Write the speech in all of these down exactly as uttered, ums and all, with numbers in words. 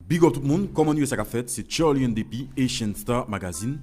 Big up tout moun, kòman nou ye, sa k ap fèt? Se Charlie N D P, Haitian Star Magazine.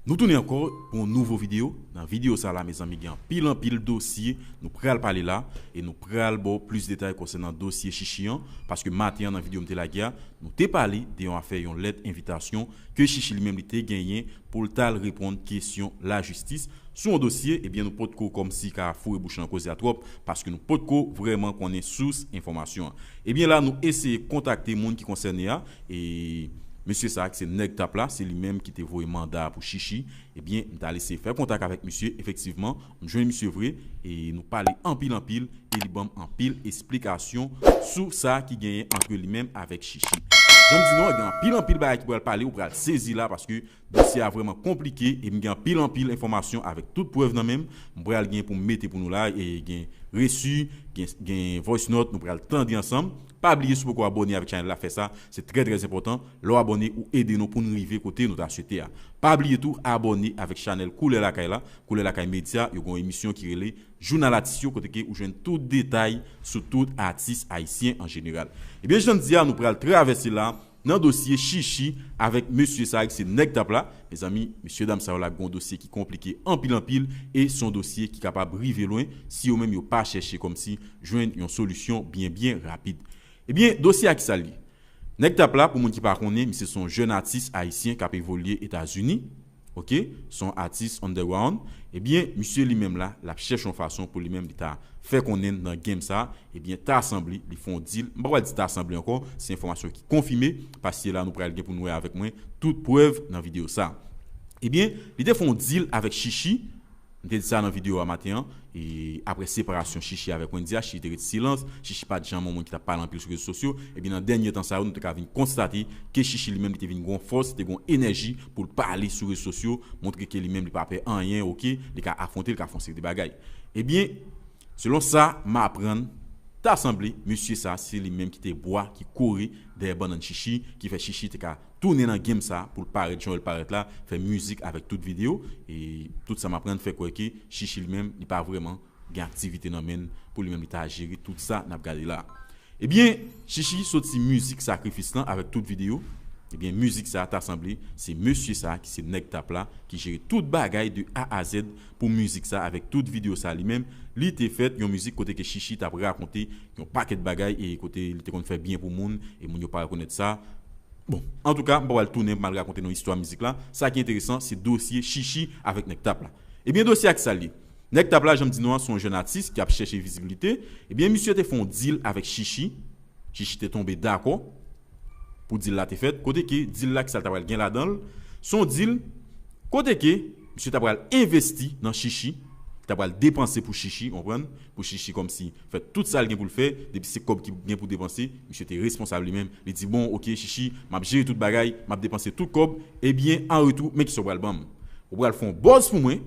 Nou tounen ankò pou yon nouvo videyo. Nan videyo sa la, mezanmi, gen anpil, anpil dosye nou pral pale la, e nou pral ba w plis detay konsènan dosye Chichi an, paske maten an, nan videyo m te lage a, nou te pale de yon afè, yon lèt envitasyon ke Chichi li menm li te genyen pou l t al reponn kesyon lajistis sou yon dosye, ebyen, nou potko kòmsi ka foure bouch nan koze a twòp, paske nou potko vrèman konnen sous enfòmasyon an. Ebyen, la, nou eseye kontakte moun ki konsène a, e mesye sa a, ki se Nèg Tap la, se li menm ki te voye manda a pou Chichi. Ebyen, m t al eseye fè kontak avèk misye, efektivman, m jwenn misye vre, e nou pale anpil, anpil, e li ban m anpil esplikasyon sou sa ki genyen ant li menm avèk Chichi. Jan m di nou an, gen anpil, anpil bagay ki pral pale, ou pral sezi la, paske dosye a vrèman konplike, e m gen anpil, anpil enfòmasyon avèk tout prèv nan men m. M pral gen pou m mete pou nou la, e gen resi, gen, gen voice note, nou pral tande ansanm. Pa bliye, si w poko abòne avèk chanèl la, fè sa, se trè, trè enpòtan. Lè w abòne, ou ede nou pou n rive kote nou ta swete a. Pa bliye tou, abòne avèk chanèl Koulè Lakay la, Koulè Lakay Medya, yo gen yon emisyon ki rele Jounal Atis yo, kote ke ou jwenn tout detay sou tout atis ayisyen an jeneral. Ebyen, jan m di a, nou pral travèse la, nan dosye Chichi avèk mesye sa a ki se Nèg Tap la. Mezanmi, mesye dam sa yo la gen yon dosye ki konplike anpil, anpil, e se yon dosye ki kapab rive lwen si yo menm yo pa chèche kòmsi jwenn yon solisyon byen, byen rapid. Ebyen, dosye a ki sa l ye? Nèg Tap la, pou moun ki pa konnen, misye se yon jèn atis ayisyen k ap evolye Etazini. Oke, se yon atis underground. Ebyen, misye li menm la, l ap chèche yon fason pou li menm li ta fè konnen nan game sa. Ebyen, ta sanble li fè yon deal. M pa pral di ta sanble ankò, se enfòmasyon ki konfime, paske la nou pral gen pou nou wè avèk mwen tout prèv nan videyo sa. Ebyen, li te fè yon deal avèk Chichi. M te di sa nan videyo a maten an, e apre separasyon Chichi avèk Wendy a, Chichi te ret silans, Chichi pa t janm yon moun ki t ap pale anpil sou rezo sosyo. Ebyen, nan dènye tan sa yo, nou te ka vin konstate ke Chichi li menm, li te vin gon fòs, li te gon enèji pou l pale sou rezo sosyo, montre ke li menm, li pa pè anyen, oke, li ka afwonte, li ka fè yon seri de bagay. Ebyen, selon sa m aprann, ta sanble, mesye sa, se li menm ki te bwa ki kore dèyè bannann Chichi, ki fè Chichi te ka tounen nan game sa pou l parèt jan l parèt la, fè mizik avèk tout videyo, e tout sa m aprann fè kwè ke Chichi li menm, li pa vrèman gen aktivite nan men l pou li menm li ta jere tout sa n ap gade la. Ebyen, Chichi soti mizik Sakrifis lan avèk tout videyo. Ebyen, mizik sa ta sanble se mesye sa ki se Nèg Tap la ki jere tout bagay de A a Z pou mizik sa avèk tout videyo sa li menm. Li te fèt yon mizik kote ke Chichi t ap rakonte yon pakèt bagay e kote li te konn fè byen pou moun e moun yo pa rekonèt sa. Bon, antouka, m pa pral tounen pou m al rakonte nou istwa mizik la. Sa ki enteresan, se dosye Chichi avèk Nèg Tap la. Ebyen, dosye a ki sa l ye? Nèg Tap la, jan m di nou an, se yon jèn atis ki ap chèche vizibilite. Ebyen, misye te fè yon deal avèk Chichi. Chichi te tonbe dakò pou deal la te fèt. Kote ke deal la, ki sa l ta pral gen ladan l? Se yon deal kote ke misye ta pral envesti nan Chichi, li ta pral depanse pou Chichi, w konprann? Pou Chichi kòmsi fè tout sa l gen pou l fè, depi se kòb ki gen pou depanse, misye te responsab li menm. Li di, bon, oke, Chichi, m ap jere tout bagay, m ap depanse tout kòb, ebyen, an retou, men kisa w pral ban m? Ou pral fè yon buzz pou mwen,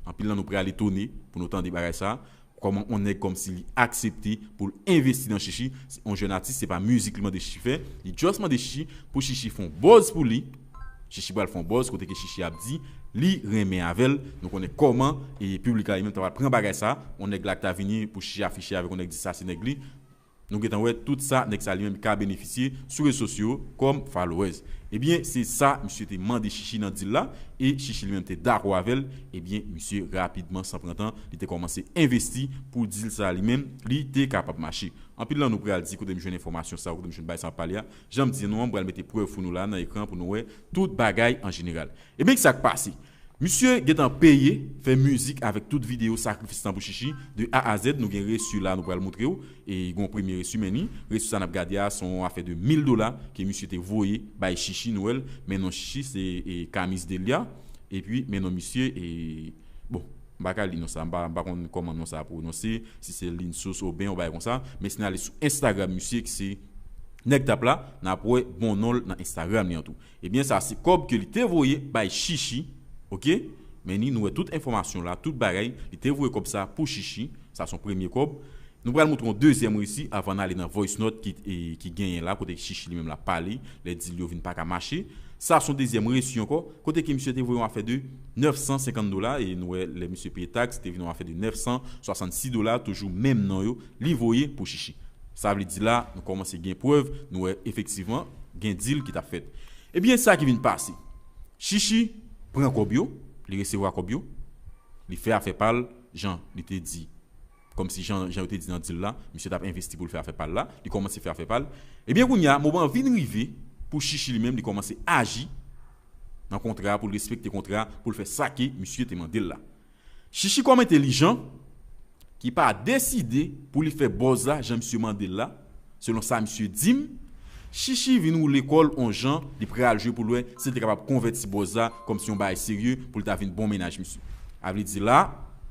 anpil nan nou pral etone pou nou tande bagay sa, kòman yon nèg kòmsi li aksepte pou l envesti nan Chichi, yon jèn atis, se pa mizik li mande Chichi fè, li just mande Chichi pou Chichi fè yon buzz pou li, Chichi pral fè yon buzz, kote ke Chichi ap di li renmen avè l. Nou konnen kòman e piblik la li menm ta pral pran bagay sa. Yon nèg la ki ta vini pou Chichi afiche avèk yon nèg di sa se nèg li. Nou gentan wè tout sa nèg sa li menm ka benefisye sou rezo sosyo kòm followers. Ebyen, se sa misye te mande Chichi nan deal la, e Chichi li menm te dakò avè l. Ebyen, misye rapidman, san pran tan, li te kòmanse envesti pou deal sa li menm, li te kapab mache. Anpil nan nou pral di kote m jwenn enfòmasyon sa, kote m jwenn bagay sa m ap pale a. Jan m di nou an, m pral mete prèv pou nou la nan ekran pou nou wè tout bagay an jeneral. Ebyen, ki sa k pase? Misye gentan peye fè mizik avèk tout videyo Sakrifis lan pou Chichi, de A a Z. Nou gen resi la, nou pral montre w. E gen yon premye resi, men ni resi sa n ap gade a, se yon afè de mil dola ke misye te voye bay Chichi, nou wè l, men non Chichi, se, e, Camis Delia. Epi, men non misye, e, bon, m pa ka li non sa, m pa, m pa konn kòman non sa pwononse, si se Linsos Oben, yon bagay konsa. Men si n ale sou Instagram misye, ki se Nèg Tap la, n ap wè bon non l nan Instagram li an tou. Ebyen, sa se kòb ke li te voye bay Chichi, oke? Men ni, nou wè tout enfòmasyon la, tout bagay, li te voye kòb sa pou Chichi, sa se yon premye kòb. Nou pral montre yon dezyèm resi avan n ale nan voice note ki, e, ki genyen la, kote Chichi li menm l ap pale, lè deal yo vin pa ka mache. Sa se yon dezyèm resi ankò, kote ke misye te voye yon afè de nèf san senkant dola, e nou wè lè misye peye taks, te vin yon afè de nèf san swasannsis dola, toujou menm non yo, li voye pou Chichi. Sa vle di la, nou kòmanse gen prèv, nou wè efektivman, Gen deal ki t ap fèt. Ebyen, sa ki vin pase. Chichi pran kòb yo, li resevwa kòb yo, li fè afè pa l, jan li te di, kòmsi jan, jan yo te di nan deal la, misye t ap envesti pou l fè afè pa l la, li kòmanse fè afè pa l. Ebyen, kounye a, moman vin rive pou Chichi li menm, li kòmanse aji nan kontra, pou l respekte kontra, pou l fè sa ke misye te mande l la. Chichi kòm entelijan, ki pa deside pou li fè buzz la jan misye mande l la, selon sa misye di m, Chichi vin woule kò l on jan, li pral jwe pou l wè si l te kapab konvèti buzz la kòmsi yon bagay serye pou l ta vin bon mennaj misye. A vle di la,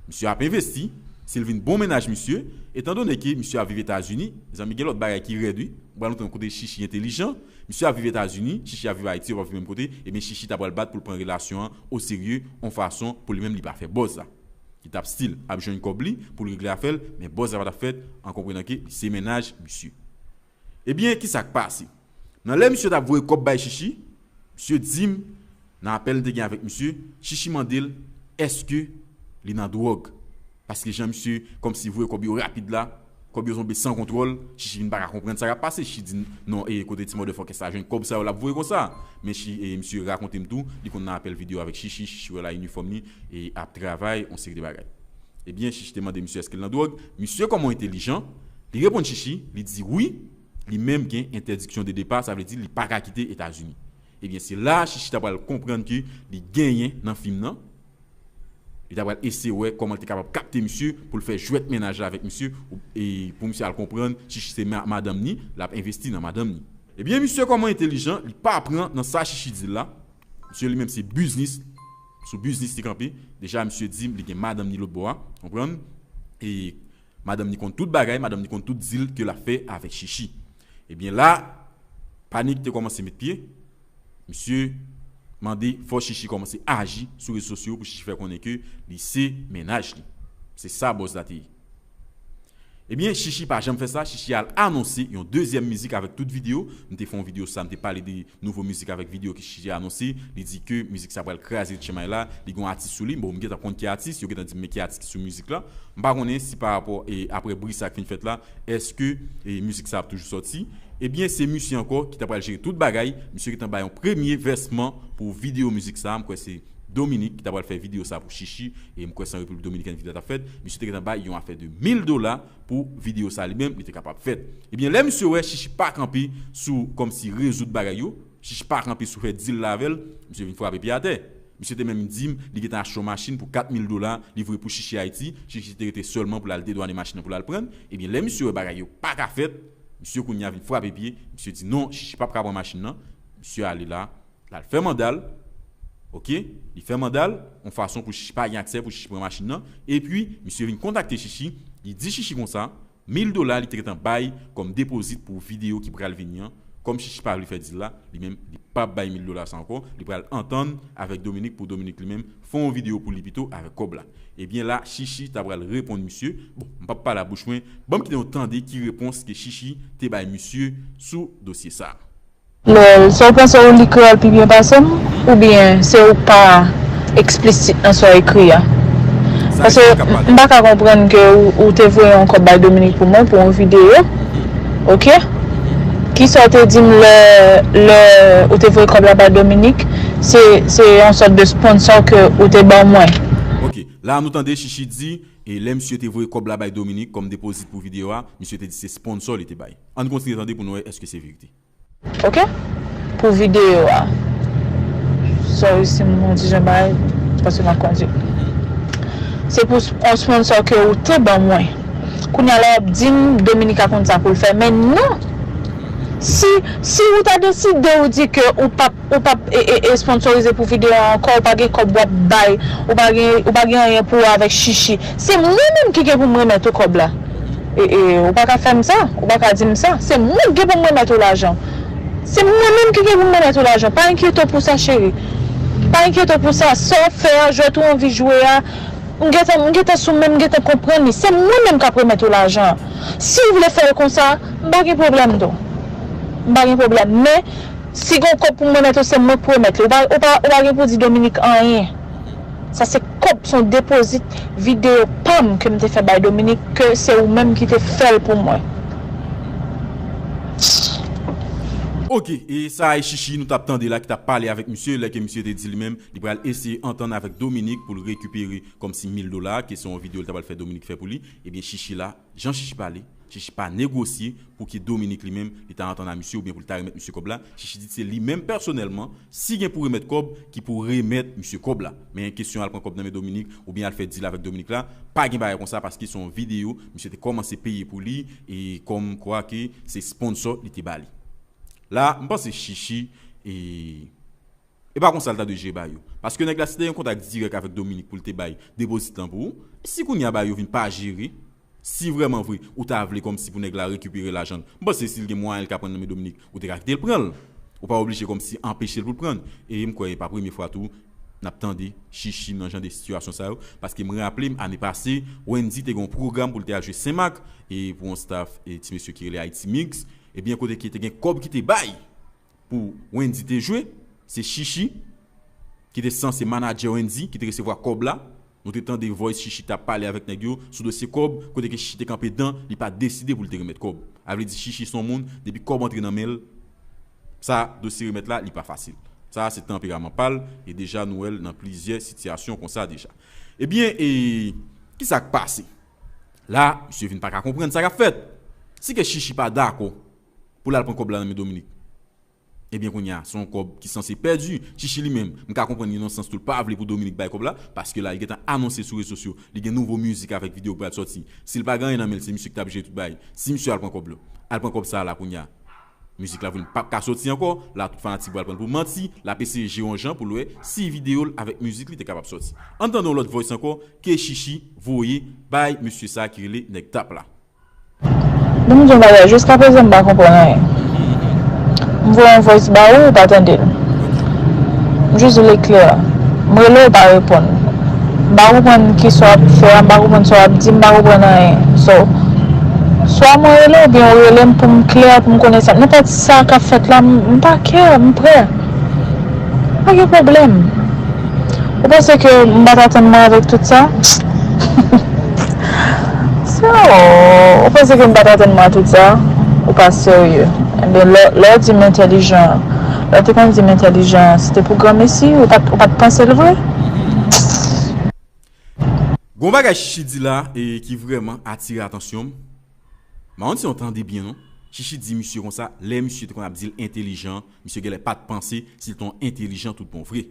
misye ap envesti, si l vin bon mennaj misye, etan done ke misye ap viv Etazini, mezanmi, gen lòt bagay ki rèd wi. M pral montre nou kote Chichi entelijan. Misye ap viv Etazini, Chichi ap viv Ayiti, yo p ap viv menm kote, ebyen Chichi ta pral bat pou l pran relasyon an oserye, on fason pou li menm li pa fè buzz la. Li t ap still ap jwenn kòb li pou l regle afè l, men buzz la pa t ap fèt, an konprenan ke li se mennaj misye. Ebyen, ki sa k pase? Nan lè misye t ap voye kòb bay Chichi, misye di m, nan apèl m te gen avèk misye, Chichi mande l èske li nan dwòg. Paske jan misye kòmsi voye kòb yo rapid la, kòb yo tonbe san kontwòl, Chichi vin pa ka konprann sa k ap pase. Chichi di, "Non, e kote ti motherfucker sa jwenn kòb sa yo l ap voye konsa?" Men Chi, e, misye rakonte m tou, li konn nan apèl videyo avèk Chichi, Chichi wè l a inifòm li, e ap travay, on seri de bagay. Ebyen, Chichi te mande misye èske l nan dwòg. Misye, kòman entelijan, li reponn Chichi, li di wi, li menm gen entèdiksyon de depa, sa vle di li pa ka kite Etazini. Ebyen, se la Chichi ta pral konprann ke li genyen nan fim nan. Li ta pral eseye wè kòman l te kapab kapte misye pou l fè jwèt mennaj la avèk misye, ou- e pou misye al konprann Chichi se ma- madanm ni, l ap envesti nan madanm ni. Ebyen, misye kòman entelijan, li pa pran nan sa Chichi di l la. Misye li menm se biznis, sou biznis li kanpe. Deja, misye di m li gen madanm ni lòt bò a, konprann? E madanm ni konn tout bagay, madanm ni konn tout deal ke l ap fè avèk Chichi. Ebyen la, panik te kòmanse met pye. Misye mande fò Chichi kòmanse aji sou rezo sosyo pou Chichi fè konnen ke li se mennaj li. Se sa buzz la te ye. Ebyen, Chichi pa janm fè sa, Chichi al anonse yon dezyèm mizik avèk tout videyo. M te fè yon videyo sa, m te pale de nouvo mizik avèk videyo ke Chichi anonse. Li di ke mizik sa pral kraze chanmay la. Li gen yon atis sou li. Bon, m gentan konn ki atis, yo gentan di m men ki atis ki sou mizik la. M pa konnen si pa rapò, e, apre bri sa k fin fèt la, èske, e, mizik sa ap toujou sòti. Ebyen, se misye ankò ki ta pral jere tout bagay. Misye gentan bay yon premye vèsman pou videyo mizik sa. M kwè se Dominique ki ta pral fè videyo sa pou Chichi. E m kwè se an Repiblik Dominikèn videyo a t ap fèt. Misye te gentan bay yon afè de mil dola pou videyo sa li menm, li te kapab fèt. Ebyen, lè misye wè Chichi pa kanpe sou kòmsi rezoud bagay yo, Chichi pa kanpe sou fè deal la avè l, misye vin frape pye atè. Misye te menm di m li gentan achte yon machin pou kat mil dola, li voye pou Chichi Ayiti, Chichi te rete sèlman pou l al dedwannen machin nan pou l al pran l. Ebyen, lè misye wè bagay yo pa ka fèt, misye kounye a vin frape pye, misye di non, Chichi p ap ka pran machin nan. Misye ale la, l al fè manda l, oke, li fè manda l, yon fason pou Chichi pa gen aksè pou Chichi pran machin nan, epi misye vin kontakte Chichi, li di Chichi konsa, mil dola li te gentan bay kòm depozit pou videyo ki pral vini an. Kòm Chichi pa vle fè deal la, li menm, li p ap bay mil dola sa ankò. Li pral antann avèk Dominique pou Dominique li menm fè yon videyo pou li pito avèk kòb la. Ebyen la, Chichi ta pral reponn misye. Bon, m p ap pale a bouch mwen. Ban m kite nou tande ki repons ke Chichi te bay misye sou dosye sa. Lè, sa w panse ou li kreyòl pi byen pase m? Oubyen se ou k pa eksplisit nan sa w ekri a? Paske m pa ka konprann ke ou, ou te voye yon kòb bay Dominique pou mwen pou yon videyo. Oke? Kisa w te di m lè, lè ou te voye kòb la bay Dominique? Se, se yon sòt de sponsor ke ou te ban mwen. Oke, la nou tande Chichi di, e lè misye te voye kòb la bay Dominique kòm depozit pou videyo a, misye te di se sponsor li te bay. Ann kontinye tande pou nou wè èske se verite. Oke? Pou videyo a. Sorry si m yon ti jan bay, paske m ap kondui. Se pou s- yon sponsor ke ou te ban mwen. Kounye a la w ap di m Dominica konn sa pou l fè. Men non! Si, si ou ta deside ou di ke ou p ap, ou p ap e, e, e sponsorize pou videyo a ankò, ou pa gen kòb w ap bay, ou pa gen, ou pa gen anyen pou wè avèk Chichi, se mwen menm ki gen pou m remèt ou kòb la. E, e, ou pa ka fè m sa, ou pa ka di m sa. Se mwen k gen pou m remèt ou lajan. Se mwen menm ki gen pou m remèt ou lajan. Pa enkyete w pou sa, cheri. Pa enkyete w pou sa. Sa w ap fè a, jwèt ou anvi jwe a, m gentan, m gentan sou men, m gentan konprann li. Se mwen menm k ap remèt ou lajan an. Si w vle fè l konsa, m pa gen pwoblèm non. M pa gen pwoblèm. Men, si gen yon kòb pou m remèt ou, se mwen k pou remèt li. Ou pa, ou pa, ou pa gen pou di Dominique anyen. Sa se kòb, se yon depozit videyo pa m ke m te fè bay Dominique, ke se ou menm ki te fè l pou mwen. Ok, e sa a e Chichi nou t ap tande la ki t ap pale avèk misye, lè ke misye te di li menm li pral eseye antann avèk Dominique pou l rekipere kòmsi mil dola, ke se yon videyo li ta pral fè Dominique fè pou li. Ebyen Chichi la, jan Chichi pale, Chichi pa negosye pou ke Dominique li menm li ta antann a misye oubyen pou l ta remèt misye kòb la. Chichi di se li menm pèsonèlman, si gen pou remèt kòb, ki pou remèt misye kòb la. Men kesyon al pran kòb nan men Dominique oubyen al fè deal avèk Dominique la, pa gen bagay konsa paske se yon videyo misye te kòmanse peye pou li e kòm kwa ke se sponsò li te ba li. La, m panse Chichi e, e pa konsa l ta dwe jere bagay yo. Paske nèg la, si te gen kontak dirèk avèk Dominique pou l te bay depozit lan pou ou, si kounye a bagay yo vin pa jere, si vrèman vre ou ta vle kòmsi pou nèg la rekipere lajan l, m panse si l gen mwayen l ka pran nan men Dominique, ou te ka kite l pran l. Ou pa oblije kòmsi anpeche l pou l pran l. E m kwè e pa premye fwa tou n ap tande Chichi nan jan de sitiyasyon sa yo. Paske m raple m, ane pase, Wendy te gen yon pwogram pou l te al jwe Senmak e pou yon staff e ti mesye ki rele Haiti Mix. Ebyen, kote ki te gen kòb ki te bay pou Wendy te jwe, se Chichi ki te sanse manadjè Wendy ki te resevwa kòb la. Nou te tande voice Chichi t ap pale avèk nèg yo sou dosye kòb, kote ke Chichi te kanpe dan, li pa deside pou l te remèt kòb. A vle di Chichi se yon moun, depi kòb antre nan men l, sa dosye remèt la, li pa fasil. Sa se tanperaman pa l, e deja nou wè l nan plizyè sitiyasyon konsa deja. Ebyen, e kisa k pase? La, misye vin pa ka konprann sa k ap fèt. Si ke Chichi pa dakò pou l al pran kòb la nan men Dominique, ebyen kounye a, se yon kòb ki sanse pèdi. Chichi li menm, m ka konprann li nan sans tou l pa vle pou Dominique bay kòb la, paske la, li gentan anonse sou rezo sosyo, li gen nouvo mizik avèk videyo k pral sòti. Si l pa gen anyen nan men l, se misye ki t ap jere tout bagay. Si misye al pran kòb la, al pran kòb sa a la kounye a, mizik la vin p ap ka sòti ankò. La, tout fanatik pral pran l pou manti, l ap eseye jere yon jan pou l wè si videyo l avèk mizik li te kapab sòti. Ann tande yon lòt voice ankò ke Chichi voye bay mesye sa a ki rele Nèg Tap la. Ban m di w yon bagay, jiskaprezan m pa konprann anyen. M voye yon voice ba ou, ou pa tande l. M jis vle klè. M rele w, ou pa reponn. M pa konprann kisa w ap fè a, m pa konprann sa w ap di, m pa konprann anyen. So, swa mwen rele w oubyen ou rele m pou m klè, pou m konnen sa. Nenpòt sa k ap fèt la, m pa care, m prè. Pa gen pwoblèm. Ou panse ke m pa t atann mwen avèk tout sa? So, ou panse ke m pa t atann mwen a tout sa? Ou pa serye. Enben, lè, lè w di m entèlijan, lè w te konn di m entèlijan, se te pou granmesi, ou pa t, ou pa t panse l vre? Gon bagay Chichi di la e ki vrèman atire atansyon m. M pa konn si w tande byen non. Chichi di misye konsa, lè misye te konn ap di l entèlijan, misye genlè pa t panse si l te yon entèlijan tout bon vre.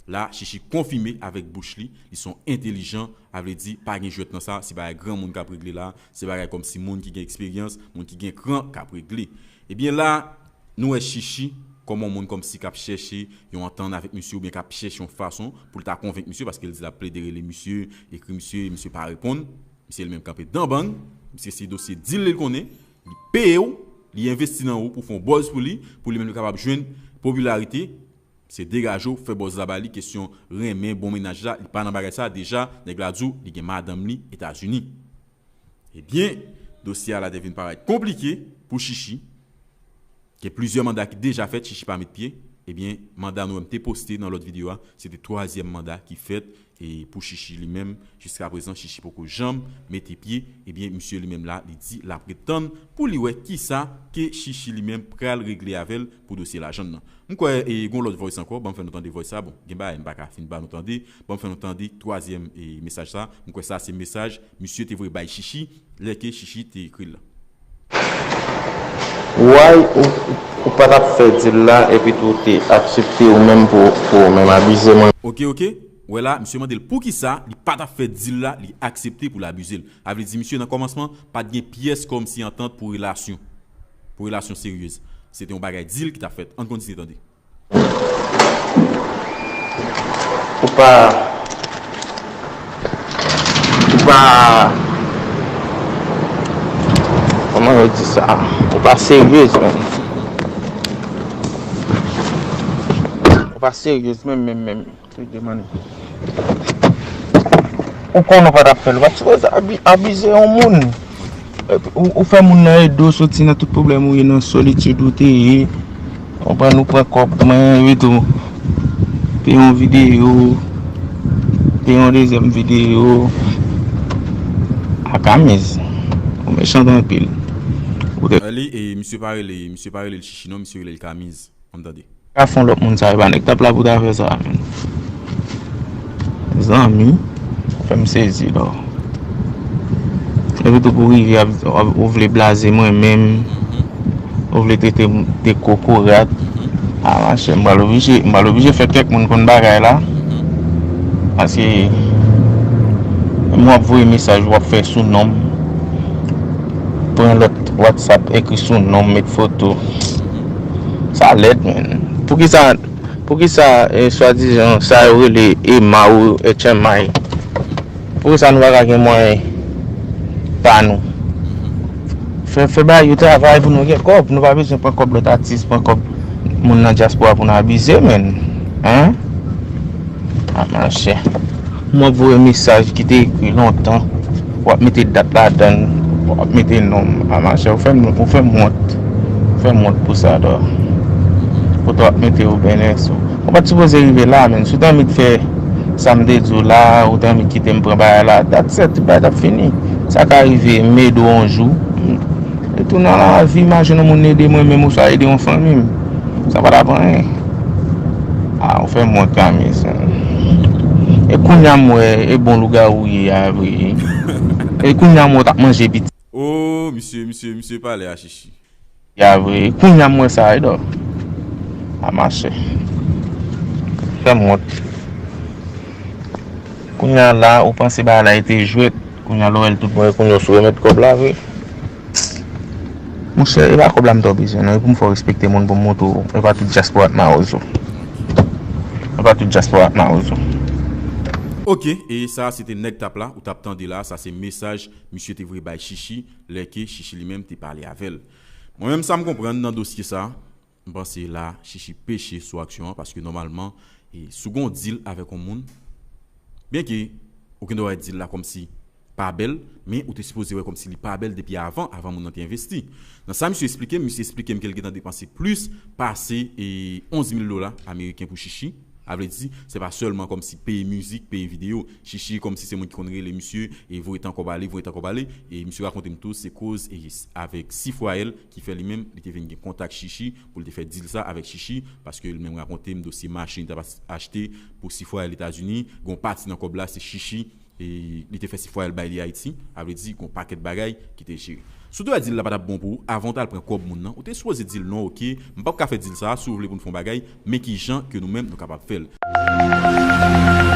La, Chichi konfime avèk bouch li, li se yon entèlijan, a vle di pa gen jwèt nan sa, se bagay granmoun k ap regle la, se bagay kòmsi moun ki gen eksperyans, moun ki gen kran k ap regle. Ebyen la, nou wè Chichi kòm yon moun kòmsi k ap chèche yon antann avèk misye oubyen k ap chèche yon fason pou l ta konvenk misye paske l di l ap plede rele misye, ekri misye, misye pa reponn. Misye li menm kanpe dan bang, misye se dosye deal li l konnen, li peye w, li envesti nan ou pou fè yon buzz pou li, pou li menm li kapab jwenn popilarite. Se degaje w, fè buzz la ba li, kesyon renmen bon mennaj la, li pa nan bagay sa, deja nèg la di w li gen madanm li Etazini. Ebyen, dosye a la te vin parèt konplike pou Chichi. Gen plizyè manda ki deja fèt, Chichi pa met pye. Ebyen, manda nou wè m te poste nan lòt videyo a, se te twazyèm manda ki fèt e pou Chichi li menm. Jiskaprezan, Chichi poko janm mete pye. Ebyen, misye li menm la, li di l ap ret tann pou li wè kisa ke Chichi li menm pral regle avè l pou dosye lajan l nan. M kwè e gon lòt voice ankò, ban m fè nou tande voice sa. Bon, gen bagay m pa ka fin ba nou tande. Ban m fè nou tande twazyèm e mesaj sa. M kwè sa se mesaj misye te voye bay Chichi lè ke Chichi te ekri l la. Why ou, ou pa t ap fè deal la epi tou ou te aksepte ou menm pou, pou ou menm abize mwen? Ok, ok. Wè la, misye mande l poukisa li pa t ap fè deal la, li aksepte pou l abize l. A vle di misye nan kòmansman pa t gen pyès kòmsi antant pou relasyon. Pou relasyon seryez. Se te yon bagay deal ki t ap fèt. Ann kontinye tande. Ou pa, ou pa, kòman yo di sa? Ou pa seryez menm. Ou pa seryez menm, menm, menm. Ou konn ou pa t ap fè l, ou pa t sipoze abi, abize yon moun. Epi ou, ou fè moun nan ede w soti nan tout pwoblèm ou ye, nan solitid ou te ye. Ou pran, ou pran kòb mwen, epi tou peye yon videyo, peye yon dezyèm videyo. Akamèz, ou mechan anpil. Li, e, misye pa rele, misye pa rele l Chichi non, misye rele l Kamiz. Ann tande. Ka fè yon lòt moun sa, e pa nèg t ap la pou ta fè sa, menn. Zanmi, fè m sezi, non. Epi tou pou rive, ap, ap, ou vle blaze mwen menm, ou vle trete m de kokorat. A, machè, m pral oblije, m pral oblije fè kèk moun konn bagay la. Paske, m w ap voye mesaj, w ap fè sou non m. Pran lòt WhatsApp, ekri sou non m, met foto. Sa lèd, menn. Poukisa, poukisa, eh, swadizan, sa yo rele Emma ou H M I? Poukisa nou pa ka gen mwayen pa nou? Fè, fè bagay yo travay pou nou gen kòb. Nou pa bezwen pran kòb lòt atis, pran kòb moun nan dyaspora pou n abize, menn. Hein? A, machè. M w ap voye mesaj ki te ekri lontan. W ap mete dat ladan l. W ap mete non m. A, machè, ou fè m, ou fè m wont. Ou fè m wont pou sa, dò. Kote w ap mete Ruben Enso. Ou pa t sipoze rive la, menn. Si w te anvi fè sa m te di w la, ou te anvi kite m pran bagay la, dat sèt, bagay t ap fini. Sa ka rive, m ede w yon jou. Retounen nan lavi, m a jwenn yon moun ede mwen menm, oswa ede yon fanmi m. Sa pa t ap anyen. A, ou fè m wont, Kamiz. E kounye a m wè, e bon lougawou w ye a vre. E kounye a m wè w t ap manje piti. Oh, misye, misye, misye pale a Chichi. Ya vre. Kounye a m wè sa, e dò. A, machè. Fè m wont. Kounye a la, ou panse bagay la e te jwèt. Kounye a, lè w wè l tout bon, e kounye a w sou remèt kòb la vre. Monchè, e pa kòb la m ta bezwen, non. E pou m fè w respekte moun, pou m montre w. E pa tout dyaspora k mawozo. E pa tout dyaspora k mawozo. Ok, e sa, se te nèg t ap la, ou t ap tande la, sa se mesaj misye te voye bay Chichi, lè ke Chichi li menm te pale avè l. Mwen menm, sa m konprann nan dosye sa, m panse la, Chichi peche sou aksyon an, paske nòmalman, e, si w gen yon deal avèk yon moun, byenke ou gen dwa wè deal la kòmsi pa bèl, men ou te sipoze wè kòmsi li pa bèl depi avan, avan moun nan te envesti. Nan sa misye eksplike m, misye eksplike m ke l gentan depanse plis pase, e, onz mil dola ameriken pou Chichi. A vle di, se pa sèlman kòmsi peye mizik, peye videyo. Chichi kòmsi se moun ki konn rele misye, e voye tan kòb ale, voye tan kòb ale. E misye rakonte m tou, se koz, e, avèk Sifwayèl ki fè li menm, li te vin gen kontak Chichi pou li te fè deal sa avèk Chichi, paske li menm rakonte m dosye machin li t ap achte pou Sifwayèl Etazini, gon pati nan kòb la, se Chichi, e li te fè Sifwayèl bay li Ayiti, a vle di, gon pakèt bagay ki te jere. Si w te wè deal la pa t ap bon pou ou, avan w t al pran kòb moun nan, ou te sipoze di l non, ok, m p ap ka fè deal sa, si w vle pou n fè yon bagay, men ki jan ke nou menm nou kapab fè l.